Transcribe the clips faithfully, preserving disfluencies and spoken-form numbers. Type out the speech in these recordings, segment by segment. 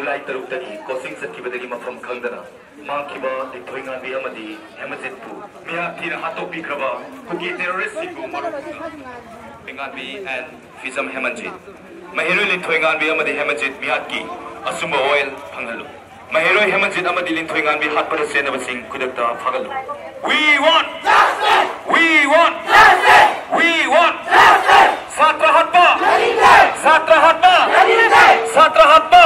ꯇꯥꯏ ꯇꯔꯨꯛꯇꯒꯤ ꯀꯣꯆꯤꯡ ꯆꯠꯈꯤꯕꯗꯒꯤ ꯃꯐꯝ ꯈꯪꯗꯅ ꯃꯥꯡꯈꯤꯕ ꯂꯤꯟꯊꯣꯏꯉꯥꯟꯕꯤ ꯑꯃꯗꯤ ꯍꯦꯃꯖꯤꯠꯄꯨ ꯃꯤꯍꯥꯠ ꯊꯤꯅ ꯍꯥꯠꯇꯣꯛꯄꯤꯈ꯭ꯔꯕ ꯀꯨꯀꯤ ꯇꯦꯔꯣꯔꯤꯁꯁꯤꯡꯕꯨ ꯃꯔꯨꯞ ꯂꯤꯟꯊꯣꯏꯉꯥꯟꯕꯤ and ꯐꯤꯖꯝ ꯍꯦꯃꯟꯖꯤꯠ꯫ ꯃꯍꯩꯔꯣꯏ ꯂꯤꯟꯊꯣꯏꯉꯥꯟꯕꯤ ꯑꯃꯗꯤ ꯍꯦꯃꯟꯖꯤꯠ ꯃꯤꯍꯥꯠꯀꯤ ꯑꯆꯨꯝꯕ ꯋꯥꯌꯦꯜ ꯐꯪꯍꯜꯂꯨ꯫ ꯃꯍꯩꯔꯣꯏ ꯍꯦꯃꯟꯖꯤꯠ ꯑꯃꯗꯤ ꯂꯤꯟꯊꯣꯏꯉꯥꯟꯕꯤ ꯍꯥꯠꯄꯗ ꯆꯦꯟꯅꯕꯁꯤꯡ ꯈꯨꯗꯛꯇ ꯐꯥꯒꯠꯂꯨ꯫ We want! We want! We want! ꯁꯥꯇ꯭ꯔ ꯍꯥꯠꯄ! ꯁꯥꯇ꯭ꯔ ꯍꯥꯠꯄ! ꯁꯥꯇ꯭ꯔ ꯍꯥꯠꯄ!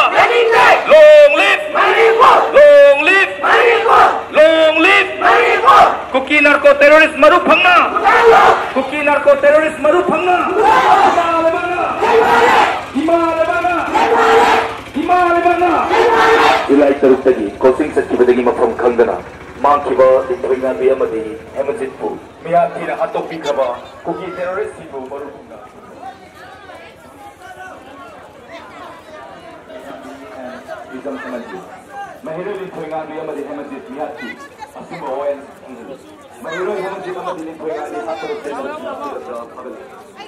Long live! Long live! Long live! ꯀꯨꯀꯤ ꯅꯥꯔꯀꯣ ꯇꯦꯔꯣꯔꯤꯁ ꯃꯔꯨ ꯐꯪꯅ! ꯀꯨꯀꯤ ꯅꯥꯔꯀꯣ ꯇꯦꯔꯣꯔꯤꯁ ꯃꯔꯨ ꯐꯪꯅ! ꯏꯃꯥ ꯂꯩꯕꯥꯛꯅ! ꯏꯃꯥ ꯂꯩꯕꯥꯛꯅ! ꯏꯃꯥ ꯂꯩꯕꯥꯛꯅ! ꯖꯨꯂꯥꯏ ꯇꯔꯨꯛꯇꯒꯤ ꯀꯣꯆꯤꯡ ꯆꯠꯈꯤꯕꯗꯒꯤ ꯃꯐꯝ ꯈꯪꯗꯅ ꯃꯥꯡꯈꯤꯕ ꯂꯤꯟꯊꯣꯏꯉꯥꯟꯕꯤ ꯑꯃꯗꯤ ꯍꯦꯃꯟꯖꯤꯠꯄꯨ ꯃꯤꯍꯥꯠ ꯊꯤꯅ ꯍꯥꯠꯇꯣꯛꯄꯤꯈ꯭ꯔꯕ ꯀꯨꯀꯤ ꯇꯦꯔꯣꯔꯤꯁꯁꯤꯡꯕꯨ ꯃꯔꯨꯞ ꯃꯍꯩꯔꯣꯏ ꯂꯤꯟꯊꯣꯏꯉꯥꯟꯕꯤ ꯑꯃꯗꯤ ꯍꯦꯃꯟꯖꯤꯠ ꯃꯤꯍꯥꯠꯀꯤ ꯑꯆꯨꯝꯕ ꯋꯥꯌꯦꯜ ꯐꯪꯍꯜꯂꯤ꯫ ꯃꯍꯩꯔꯣꯏ ꯍꯦꯃꯟꯖꯤꯠ ꯑꯃꯗꯤ ꯂꯤꯟꯊꯣꯏꯉꯥꯟꯕꯤ ꯍꯥꯠꯄꯗ ꯆꯦꯟꯅꯕꯁꯤꯡ ꯈꯨꯗꯛꯇ ꯐꯥꯒꯠꯂꯤ꯫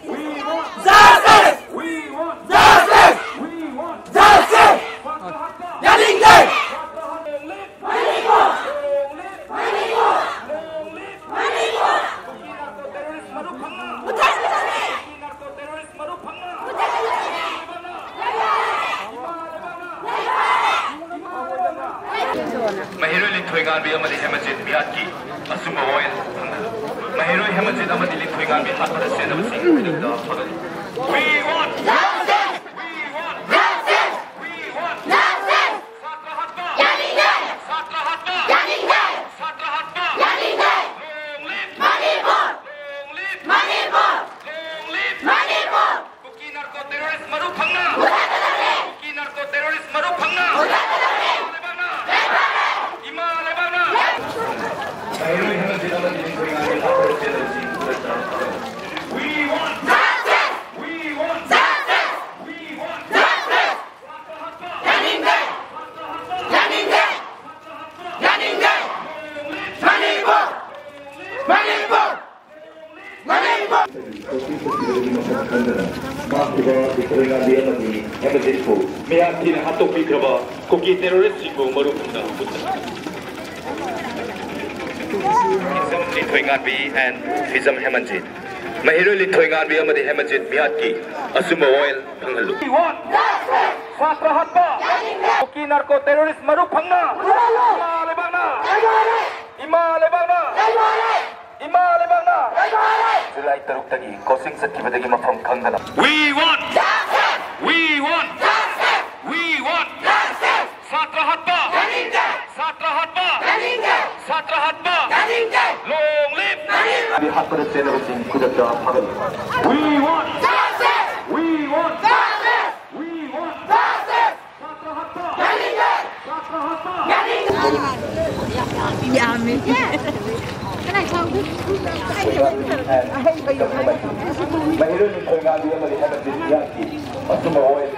We want! Justice! We want! Justice! We want! Justice! ꯌꯥꯅꯤꯡꯗꯦ! ꯃꯍꯩꯔꯣꯏ ꯂꯤꯟꯊꯣꯏꯉꯥꯟꯕꯤ ꯑꯃꯗꯤ ꯍꯦꯃꯟꯖꯤꯠ ꯃꯤꯍꯥꯠꯀꯤ ꯑꯆꯨꯝꯕ ꯋꯥꯌꯦꯜ ꯐꯪꯍꯜꯂꯨ꯫ ꯃꯍꯩꯔꯣꯏ ꯍꯦꯃꯟꯖꯤꯠ ꯑꯃꯗꯤ ꯂꯤꯟꯊꯣꯏꯉꯥꯟꯕꯤ ꯍꯥꯠꯄꯗ ꯆꯦꯟꯅꯕꯁꯤꯡ ꯈꯨꯗꯛꯇ ꯐꯥꯒꯠꯂꯨ꯫ We want! We want! We want! ꯁꯥꯇ꯭ꯔ ꯍꯥꯠꯄ! ꯌꯥꯅꯤꯡꯗꯦ! ꯁꯥꯇ꯭ꯔ ꯍꯥꯠꯄ! ꯌꯥꯅꯤꯡꯗꯦ! ꯁꯥꯇ꯭ꯔ ꯍꯥꯠꯄ! ꯌꯥꯅꯤꯡꯗꯦ! Long live! ꯃꯅꯤꯄꯨꯔ! Long live! ꯃꯅꯤꯄꯨꯔ! Long live! ꯃꯅꯤꯄꯨꯔ! ꯀꯨꯀꯤ ꯅꯥꯔꯀꯣ ꯇꯦꯔꯣꯔꯤꯁ ꯃꯔꯨ ꯐꯪꯅ! ꯃꯨꯊꯠꯀꯗꯕꯅꯤ! ꯀꯨꯀꯤ ꯅꯥꯔꯀꯣ ꯇꯦꯔꯣꯔꯤꯁ ꯃꯔꯨ ꯐꯪꯅ! ꯃꯨꯊꯠꯀꯗꯕꯅꯤ! ꯏꯃꯥ ꯂꯩꯕꯥꯛꯅ! ꯂꯩꯕꯥꯛꯅ! ꯂꯩꯕꯥꯛꯅ! ꯃꯍꯩꯔꯣꯏ ꯍꯦꯃꯟꯖꯤꯠ ꯑꯃꯗꯤ ꯂꯤꯟꯊꯣꯏꯉꯥꯟꯕꯤ ꯍꯥꯠꯄꯗ ꯆꯦꯟꯅꯕꯁꯤꯡ ꯈꯨꯗꯛꯇ ꯐꯥꯒꯠꯂꯨ꯫ We want! Justice! We want! Justice! We want! Justice! ꯌꯥꯅꯤꯡꯗꯦ! ꯌꯥꯅꯤꯡꯗꯦ! ꯌꯥꯅꯤꯡꯗꯦ! ꯃꯅꯤꯄꯨꯔ! ꯃꯅꯤꯄꯨꯔ! ꯃꯅꯤꯄꯨꯔ! ꯃꯥꯡꯈꯤꯕ ꯂꯤꯟꯊꯣꯏꯉꯥꯟꯕꯤ ꯑꯃꯗꯤ ꯍꯦꯃꯟꯖꯤꯠꯄꯨ ꯃꯤꯍꯥꯠ ꯊꯤꯅ ꯍꯥꯠꯇꯣꯛꯄꯤꯈ꯭ꯔꯕ ꯀꯨꯀꯤ terroristꯁꯤꯡꯕꯨ ꯃꯔꯨꯞ ꯍꯨꯝꯅ ꯍꯨꯠꯅ ꯐꯤꯖꯝ ꯅꯤꯡꯊꯣꯏꯉꯥꯟꯕꯤ and ꯐꯤꯖꯝ ꯍꯦꯃꯟꯖꯤꯠ꯫ ꯃꯍꯩꯔꯣꯏ ꯅꯤꯡꯊꯣꯏꯉꯥꯟꯕꯤ ꯑꯃꯗꯤ ꯍꯦꯃꯟꯖꯤꯠ ꯃꯤꯍꯥꯠꯀꯤ ꯑꯆꯨꯝꯕ ꯋꯥꯌꯦꯜ ꯐꯪꯍꯜꯂꯨ꯫ ꯁꯥꯇ꯭ꯔ ꯍꯥꯠꯄ ꯀꯨꯀꯤ narco terrorist ꯃꯔꯨꯞ ꯐꯪꯅ ꯏꯃꯥ ꯂꯩꯕꯥꯛꯅ, ꯏꯃꯥ ꯂꯩꯕꯥꯛꯅ, ꯏꯃꯥ ꯂꯩꯕꯥꯛꯅ꯫ ꯖꯨꯂꯥꯏ ꯇꯔꯨꯛꯇꯒꯤ coaching ꯆꯠꯈꯤꯕꯗꯒꯤ ꯃꯐꯝ ꯈꯪꯗꯅ꯫ We want! We want! We want! ꯁꯥꯇ꯭ꯔ ꯍꯥꯠꯄ! ꯁꯥꯇ꯭ꯔ ꯍꯥꯠꯄ! ꯁꯥꯇ꯭ꯔ ꯍꯥꯠꯄ! Long live! ꯍꯥꯠꯄꯗ ꯆꯦꯟꯅꯕꯁꯤꯡ ꯈꯨꯗꯛꯇ ꯐꯥꯒꯠꯂꯨ꯫ We want! We want! We want! ꯌꯥꯝꯃꯤ꯫ ꯃꯍꯩꯔꯣꯏ ꯅꯤꯡꯊꯣꯏꯉꯥꯟꯕꯤ ꯑꯃꯗꯤ ꯍꯦꯃꯟꯖꯤꯠ ꯃꯤꯍꯥꯠꯀꯤ ꯑꯆꯨꯝꯕ ꯋꯥꯌꯦꯜ꯫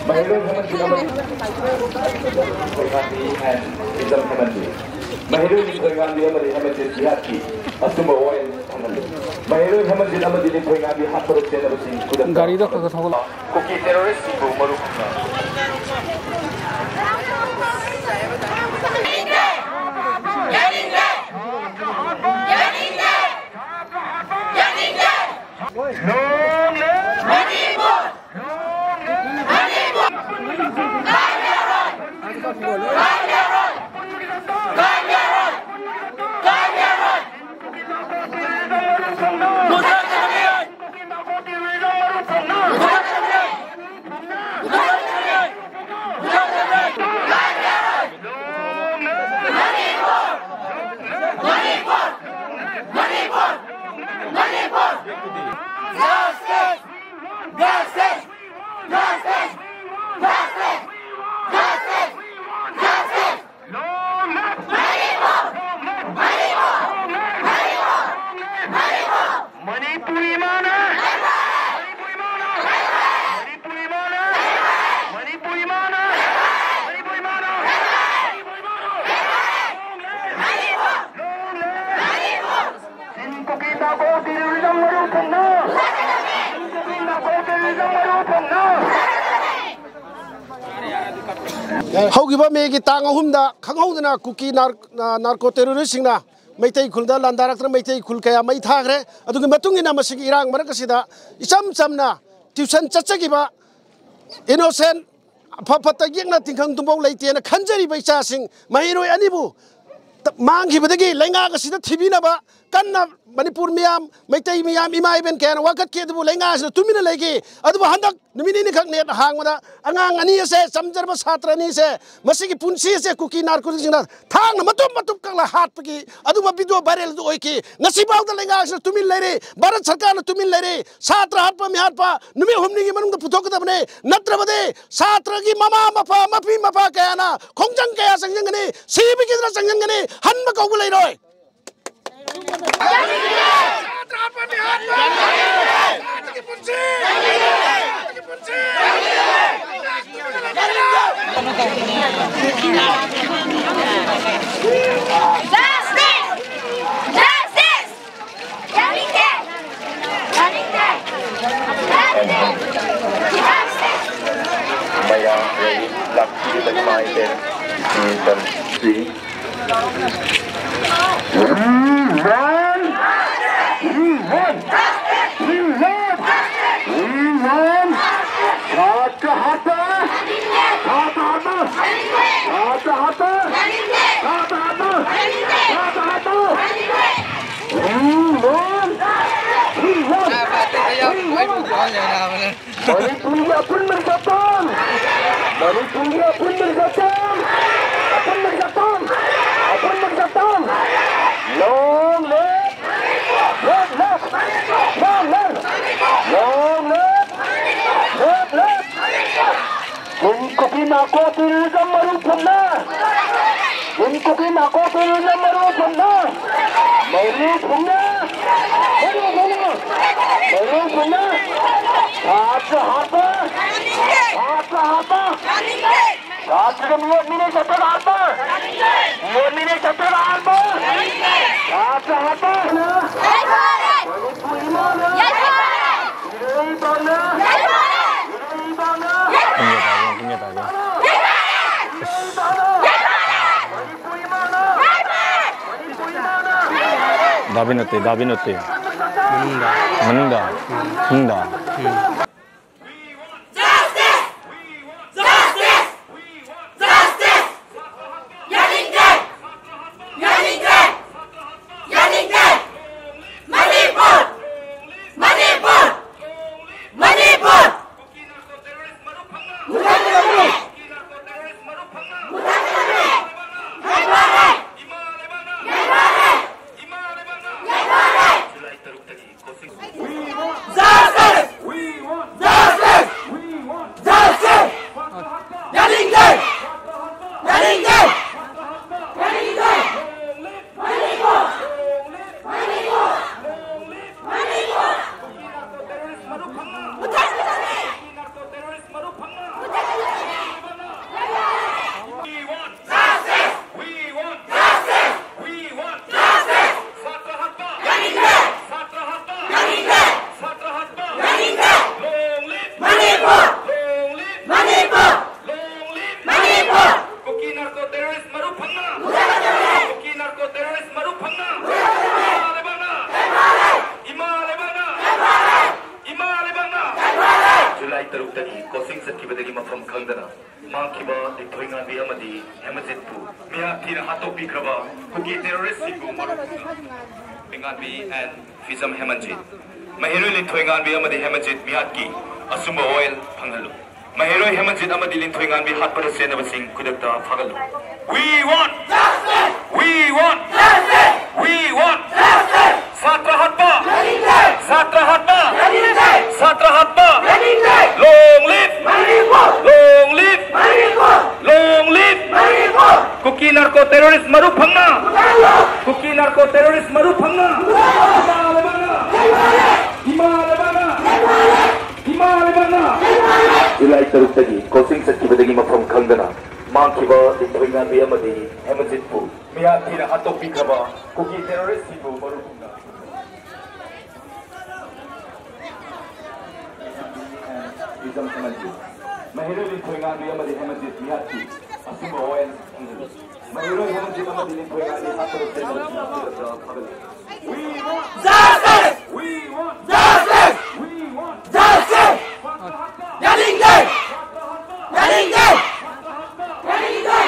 ꯃꯍꯩꯔꯣꯏ ꯍꯦꯃꯟꯖꯤꯠ ꯑꯃꯗꯤ ꯅꯤꯡꯊꯣꯏꯉꯥꯟꯕꯤ and ꯐꯤꯖꯝ ꯍꯦꯃꯟꯖꯤꯠ꯫ ꯃꯍꯩꯔꯣꯏ ꯅꯤꯡꯊꯣꯏꯉꯥꯟꯕꯤ ꯑꯃꯗꯤ ꯍꯦꯃꯟꯖꯤꯠ ꯃꯤꯍꯥꯠꯀꯤ ꯑꯆꯨꯝꯕ ꯋꯥꯌꯦꯜ ꯐꯪꯍꯜꯂꯤ꯫ ꯃꯍꯩꯔꯣꯏ ꯍꯦꯃꯟꯖꯤꯠ ꯑꯃꯗꯤ ꯅꯤꯡꯊꯣꯏꯉꯥꯟꯕꯤ ꯍꯥꯠꯄꯗ ꯆꯦꯟꯅꯕꯁꯤꯡ ꯈꯨꯗꯛꯇ ꯒꯥꯔꯤꯗꯣ ꯈꯔ ꯈꯔ ꯊꯧꯒꯠꯂꯣ꯫ ꯀꯨꯀꯤ terroristꯁꯤꯡꯕꯨ ꯃꯔꯨꯞ ꯃꯅꯤꯄꯨꯔꯤ ꯃꯥꯅ! ꯃꯅꯤꯄꯨꯔꯤ ꯃꯥꯅ! ꯃꯅꯤꯄꯨꯔꯤ ꯃꯥꯅ! ꯃꯅꯤꯄꯨꯔꯤ ꯃꯥꯅ! ꯃꯅꯤꯄꯨꯔꯤ ꯃꯥꯅ! ꯆꯤꯡ ꯀꯨꯀꯤ narco terrorism ꯃꯔꯨꯞꯁꯤꯡꯅ! ꯍꯧꯈꯤꯕ ꯃꯦꯒꯤ ꯇꯥꯡ ꯑꯍꯨꯝꯗ ꯈꯪꯍꯧꯗꯅ ꯀꯨꯀꯤ ꯅꯥꯔ-, ꯅꯥꯔꯀꯣ ꯇꯦꯔꯣꯔꯤꯁꯁꯤꯡꯅ ꯃꯩꯇꯩ ꯈꯨꯜꯗ ꯂꯥꯟꯗꯥꯔꯛꯇꯨꯅ ꯃꯩꯇꯩ ꯈꯨꯜ ꯀꯌꯥ ꯃꯩ ꯊꯥꯈ꯭ꯔꯦ꯫ ꯑꯗꯨꯒꯤ ꯃꯇꯨꯡ ꯏꯟꯅ ꯃꯁꯤꯒꯤ ꯏꯔꯥꯡ ꯃꯔꯛ ꯑꯁꯤꯗ ꯏꯆꯝ ꯆꯝꯅ ꯇ꯭ꯌꯨꯁꯟ ꯆꯠꯆꯈꯤꯕ ꯏꯅꯣꯁꯦꯟ, ꯑꯐ ꯐꯠꯇ ꯌꯦꯛꯅ ꯇꯤꯟꯈꯪ ꯇꯨꯝꯐꯝ ꯂꯩꯇꯦꯅ ꯈꯟꯖꯔꯤꯕ ꯏꯆꯥꯁꯤꯡ ꯃꯍꯩꯔꯣꯏ ꯑꯅꯤꯕꯨ ꯇ-, ꯃꯥꯡꯈꯤꯕꯗꯒꯤ ꯂꯩꯉꯥꯛ ꯑꯁꯤꯗ ꯊꯤꯕꯤꯅꯕ ꯀꯟꯅ ꯃꯅꯤꯄꯨꯔ ꯃꯤꯌꯥꯝ, ꯃꯩꯇꯩ ꯃꯤꯌꯥꯝ, ꯏꯃꯥ ꯏꯕꯦꯟ ꯀꯌꯥꯅ ꯋꯥꯀꯠꯈꯤ, ꯑꯗꯨꯕꯨ ꯂꯩꯉꯥꯛ ꯑꯁꯤꯅ ꯇꯨꯃꯤꯟꯅ ꯂꯩꯈꯤ꯫ ꯑꯗꯨꯕꯨ ꯍꯟꯗꯛ ꯅꯨꯃꯤꯠ ꯅꯤꯅꯤꯈꯛ ꯅꯦꯠ ꯍꯥꯡꯕꯗ ꯑꯉꯥꯡ ꯑꯅꯤ ꯑꯁꯦ, ꯆꯝꯖꯔꯕ ꯁꯥꯇ꯭ꯔ ꯑꯅꯤ ꯑꯁꯦ, ꯃꯁꯤꯒꯤ ꯄꯨꯟꯁꯤ ꯑꯁꯦ ꯀꯨꯀꯤ ꯅꯥꯔꯀꯣꯇꯤꯛꯁꯤꯡꯅ ꯊꯥꯡꯅ ꯃꯇꯨꯝ ꯃꯇꯨꯝ ꯀꯛꯂ ꯍꯥꯠꯄꯒꯤ ꯑꯗꯨꯒꯨꯝꯕ ꯚꯤꯗꯤꯑꯣ ꯚꯥꯏꯔꯦꯜ ꯑꯗꯨ ꯑꯣꯏꯈꯤ꯫ ꯉꯁꯤ ꯐꯥꯎꯗ ꯂꯩꯉꯥꯛ ꯑꯁꯤꯅ ꯇꯨꯃꯤꯟ ꯂꯩꯔꯤ, ꯚꯥꯔꯠ ꯁꯔꯀꯥꯔꯅ ꯇꯨꯃꯤꯟ ꯂꯩꯔꯤ꯫ ꯁꯥꯇ꯭ꯔ ꯍꯥꯠꯄ ꯃꯤꯍꯥꯠꯄ ꯅꯨꯃꯤꯠ ꯍꯨꯝꯅꯤꯒꯤ ꯃꯅꯨꯡꯗ ꯄꯨꯊꯣꯛꯀꯗꯕꯅꯤ, ꯅꯠꯇ꯭ꯔꯕꯗꯤ ꯁꯥꯇ꯭ꯔꯒꯤ ꯃꯃꯥ ꯃꯄꯥ, ꯃꯄꯤ ꯃꯄꯥ ꯀꯌꯥꯅ ꯈꯣꯡꯖꯪ ꯀꯌꯥ ꯆꯪꯁꯤꯟꯒꯅꯤ, ꯁꯤꯕꯒꯤꯗꯨꯅ ꯆꯪꯁꯤꯟꯒꯅꯤ, ꯍꯟꯕ ꯀꯧꯕ ꯂꯩꯔꯣꯏ꯫ Justice! Justice! ꯌꯥꯅꯤꯡꯗꯦ! ꯌꯥꯅꯤꯡꯗꯦ! ꯌꯥꯅꯤꯡꯗꯦ! Justice! ꯃꯌꯥꯝ ꯂꯥꯛꯄꯤꯕ ꯅꯨꯡꯉꯥꯏꯇꯦ꯫ ꯁꯤ ꯇꯝꯁꯤ꯫ We want! We want! We want! We want! ꯁꯥꯇ꯭ꯔ ꯍꯥꯠꯄ! ꯁꯥꯇ꯭ꯔ ꯍꯥꯠꯄ! ꯁꯥꯇ꯭ꯔ ꯍꯥꯠꯄ! ꯁꯥꯇ꯭ꯔ ꯍꯥꯠꯄ! ꯁꯥꯇ꯭ꯔ ꯍꯥꯠꯄ! We want! We want! We want! ꯃꯅꯤꯄꯨꯔꯒꯤ ꯑꯄꯨꯟꯕꯒꯤ ꯁꯛꯇꯝ! ꯃꯅꯤꯄꯨꯔꯒꯤ ꯑꯄꯨꯟꯕꯒꯤ ꯁꯛꯇꯝ! ꯑꯄꯨꯟꯕꯒꯤ ꯁꯛꯇꯝ! ꯑꯄꯨꯟꯕꯒꯤ ꯁꯛꯇꯝ! Long live! Long live! Long live! Long live! Long live! ꯀꯨꯀꯤ ꯅꯥꯔꯀꯣ ꯇꯦꯔꯣꯔꯤꯖꯝ ꯃꯔꯨ ꯐꯨꯟꯅ! ꯀꯨꯀꯤ ꯅꯥꯔꯀꯣ ꯇꯦꯔꯣꯔꯤꯖꯝ ꯃꯔꯨ ꯐꯨꯟꯅ! ꯃꯔꯨ ꯐꯨꯟꯅ! ꯃꯔꯨ ꯐꯨꯟꯅ! ꯃꯔꯨ ꯐꯨꯟꯅ! ꯁꯥꯇ꯭ꯔ ꯍꯥꯠꯄ! ꯁꯥꯇ꯭ꯔ ꯍꯥꯠꯄ! ꯁꯥꯇ꯭ꯔꯒ ꯃꯤꯑꯣꯠ ꯃꯤꯅꯩ ꯁꯥꯇ꯭ꯔꯒ ꯍꯥꯠꯄ! ꯃꯤꯑꯣꯠ ꯃꯤꯅꯩ ꯁꯥꯇ꯭ꯔꯒ ꯍꯥꯠꯄ! ꯁꯥꯇ꯭ꯔ ꯍꯥꯠꯄ! ꯃꯅꯤꯄꯨꯔ ꯏꯃꯥꯅ! ꯏꯔꯩꯄꯥꯛꯅ! ꯏꯔꯩꯄꯥꯛꯅ! ꯄꯨꯡ ꯀꯌꯥ ꯇꯥꯔꯒꯦ? ꯄꯨꯡ ꯀꯌꯥ ꯇꯥꯔꯒꯦ? ꯗꯥꯕꯤ ꯅꯠꯇꯦ, ꯗꯥꯕꯤ ꯅꯠꯇꯦ꯫ ꯃꯅꯨꯡꯗ꯫ ꯃꯅꯨꯡꯗ? ꯎꯝ꯫ ꯃꯅꯨꯡꯗ? ꯎꯝ꯫ Justice! Justice! Justice! ꯌꯥꯅꯤꯡꯗꯦ! ꯌꯥꯅꯤꯡꯗꯦ! ꯌꯥꯅꯤꯡꯗꯦ! Manipur! Manipur! Manipur! ꯃꯨꯊꯠꯀꯗꯕꯅꯤ! ꯃꯨꯊꯠꯀꯗꯕꯅꯤ! ꯌꯥꯏꯐꯔꯦ! ꯌꯥꯏꯐꯔꯦ! ꯌꯥꯏꯐꯔꯦ! Justice! Justice! Justice! ꯌꯥꯅꯤꯡꯗꯦ! ꯌꯥꯅꯤꯡꯗꯦ! ꯌꯥꯅꯤꯡꯗꯦ! ꯃꯅꯤꯄꯨꯔ! ꯃꯅꯤꯄꯨꯔ! ꯃꯅꯤꯄꯨꯔ! ꯃꯅꯤꯄꯨꯔ! ꯃꯨꯊꯠꯀꯗꯕꯅꯤ! ꯃꯨꯊꯠꯀꯗꯕꯅꯤ! ꯌꯥꯏꯐꯔꯦ! ꯌꯥꯏꯐꯔꯦ! ꯌꯥꯅꯤꯡꯗꯦ! ꯌꯥꯅꯤꯡꯗꯦ! ꯃꯅꯤꯄꯨꯔ! ꯃꯅꯤꯄꯨꯔ! ꯃꯅꯤꯄꯨꯔ! ꯀꯨꯀꯤ ꯅꯥꯔꯀꯣ ꯇꯦꯔꯣꯔꯤꯁ ꯃꯔꯨ ꯐꯪꯅ! ꯃꯨꯊꯠꯀꯗꯕꯅꯤ! ꯀꯨꯀꯤ ꯅꯥꯔꯀꯣ ꯇꯦꯔꯣꯔꯤꯁ ꯃꯔꯨ ꯐꯪꯅ! ꯃꯨꯊꯠꯀꯗꯕꯅꯤ! ꯏꯃꯥ ꯂꯩꯕꯥꯛꯅ! ꯌꯥꯏꯐꯔꯦ! ꯏꯃꯥ ꯂꯩꯕꯥꯛꯅ! ꯌꯥꯏꯐꯔꯦ! ꯏꯃꯥ ꯂꯩꯕꯥꯛꯅ! ꯌꯥꯏꯐꯔꯦ! ꯖꯨꯂꯥꯏ ꯇꯔꯨꯛꯇꯒꯤ ꯀꯣꯆꯤꯡ ꯆꯠꯈꯤꯕꯗꯒꯤ ꯃꯐꯝ ꯈꯪꯗꯅ ꯃꯥꯡꯈꯤꯕ ꯂꯤꯟꯊꯣꯏꯉꯥꯟꯕꯤ ꯑꯃꯗꯤ ꯍꯦꯃꯖꯤꯠꯄꯨ ꯃꯤꯍꯥꯠ ꯊꯤꯅ ꯍꯥꯠꯇꯣꯛꯄꯤꯈ꯭ꯔꯕ ꯀꯨꯀꯤ ꯇꯦꯔꯣꯔꯤꯁꯁꯤꯡꯕꯨ ꯃꯔꯨ ꯐꯪꯅ ꯂꯤꯟꯊꯣꯏꯉꯥꯟꯕꯤ and ꯐꯤꯖꯝ ꯍꯦꯃꯟꯖꯤꯠ꯫ ꯃꯍꯩꯔꯣꯏ ꯂꯤꯟꯊꯣꯏꯉꯥꯟꯕꯤ ꯑꯃꯗꯤ ꯍꯦꯃꯟꯖꯤꯠ ꯃꯤꯍꯥꯠꯀꯤ ꯑꯆꯨꯝꯕ ꯋꯥꯌꯦꯜ ꯐꯪꯍꯜꯂꯨ꯫ ꯃꯍꯩꯔꯣꯏ ꯍꯦꯃꯟꯖꯤꯠ ꯑꯃꯗꯤ ꯂꯤꯟꯊꯣꯏꯉꯥꯟꯕꯤ ꯍꯥꯠꯄꯗ ꯆꯦꯟꯅꯕꯁꯤꯡ ꯈꯨꯗꯛꯇ ꯐꯥꯒꯠꯂꯨ꯫ We want! Justice! We want! Justice! We want! Justice! ꯁꯥꯇ꯭ꯔ ꯍꯥꯠꯄ! ꯌꯥꯅꯤꯡꯗꯦ! ꯁꯥꯇ꯭ꯔ ꯍꯥꯠꯄ! ꯌꯥꯅꯤꯡꯗꯦ! ꯁꯥꯇ꯭ꯔ ꯍꯥꯠꯄ! ꯌꯥꯅꯤꯡꯗꯦ! Long live! ꯃꯅꯤꯄꯨꯔ! Long live! ꯃꯅꯤꯄꯨꯔ! Long live! ꯃꯅꯤꯄꯨꯔ! ꯀꯨꯀꯤ ꯅꯥꯔꯀꯣ ꯇꯦꯔꯣꯔꯤꯁ ꯃꯔꯨ ꯐꯪꯅ! ꯃꯨꯊꯠꯍꯜꯂꯨ! ꯀꯨꯀꯤ ꯅꯥꯔꯀꯣ ꯇꯦꯔꯣꯔꯤꯁ ꯃꯔꯨ ꯐꯪꯅ! ꯃꯨꯊꯠꯍꯜꯂꯨ! ꯏꯃꯥ ꯂꯩꯕꯥꯛꯅ! ꯌꯥꯏꯐꯔꯦ! ꯏꯃꯥ ꯂꯩꯕꯥꯛꯅ! ꯌꯥꯏꯐꯔꯦ! ꯏꯃꯥ ꯂꯩꯕꯥꯛꯅ! ꯌꯥꯏꯐꯔꯦ! ꯖꯨꯂꯥꯏ ꯇꯔꯨꯛꯇꯒꯤ ꯀꯣꯆꯤꯡ ꯆꯠꯈꯤꯕꯗꯒꯤ ꯃꯐꯝ ꯈꯪꯗꯅ ꯃꯥꯡꯈꯤꯕ ꯂꯤꯟꯊꯣꯏꯉꯥꯟꯕꯤ ꯑꯃꯗꯤ ꯍꯦꯃꯖꯤꯠꯄꯨ ꯃꯤꯍꯥꯠ ꯊꯤꯅ ꯍꯥꯠꯇꯣꯛꯄꯤꯈ꯭ꯔꯕ ꯀꯨꯀꯤ ꯇꯦꯔꯣꯔꯤꯁꯁꯤꯡꯕꯨ ꯃꯔꯨ ꯐꯪꯅ ꯃꯍꯩꯔꯣꯏ ꯂꯤꯟꯊꯣꯏꯉꯥꯟꯕꯤ ꯑꯃꯗꯤ ꯍꯦꯃꯖꯤꯠ ꯃꯤꯍꯥꯠꯀꯤ ꯑꯆꯨꯝꯕ ꯋꯥꯌꯦꯜ ꯃꯍꯩꯔꯣꯏ ꯍꯣꯃꯟꯖꯤꯠ ꯑꯃꯗꯤ ꯂꯤꯟꯊꯣꯏ ꯉꯥꯟꯕꯤ ꯊꯥ ꯇꯔꯨꯛ ꯇꯔꯦꯠ ꯊꯥꯒꯠꯂꯤ꯫ Justice! We want justice! We want justice! ꯌꯥꯅꯤꯡꯗꯦ! ꯌꯥꯅꯤꯡꯗꯦ! ꯌꯥꯅꯤꯡꯗꯦ!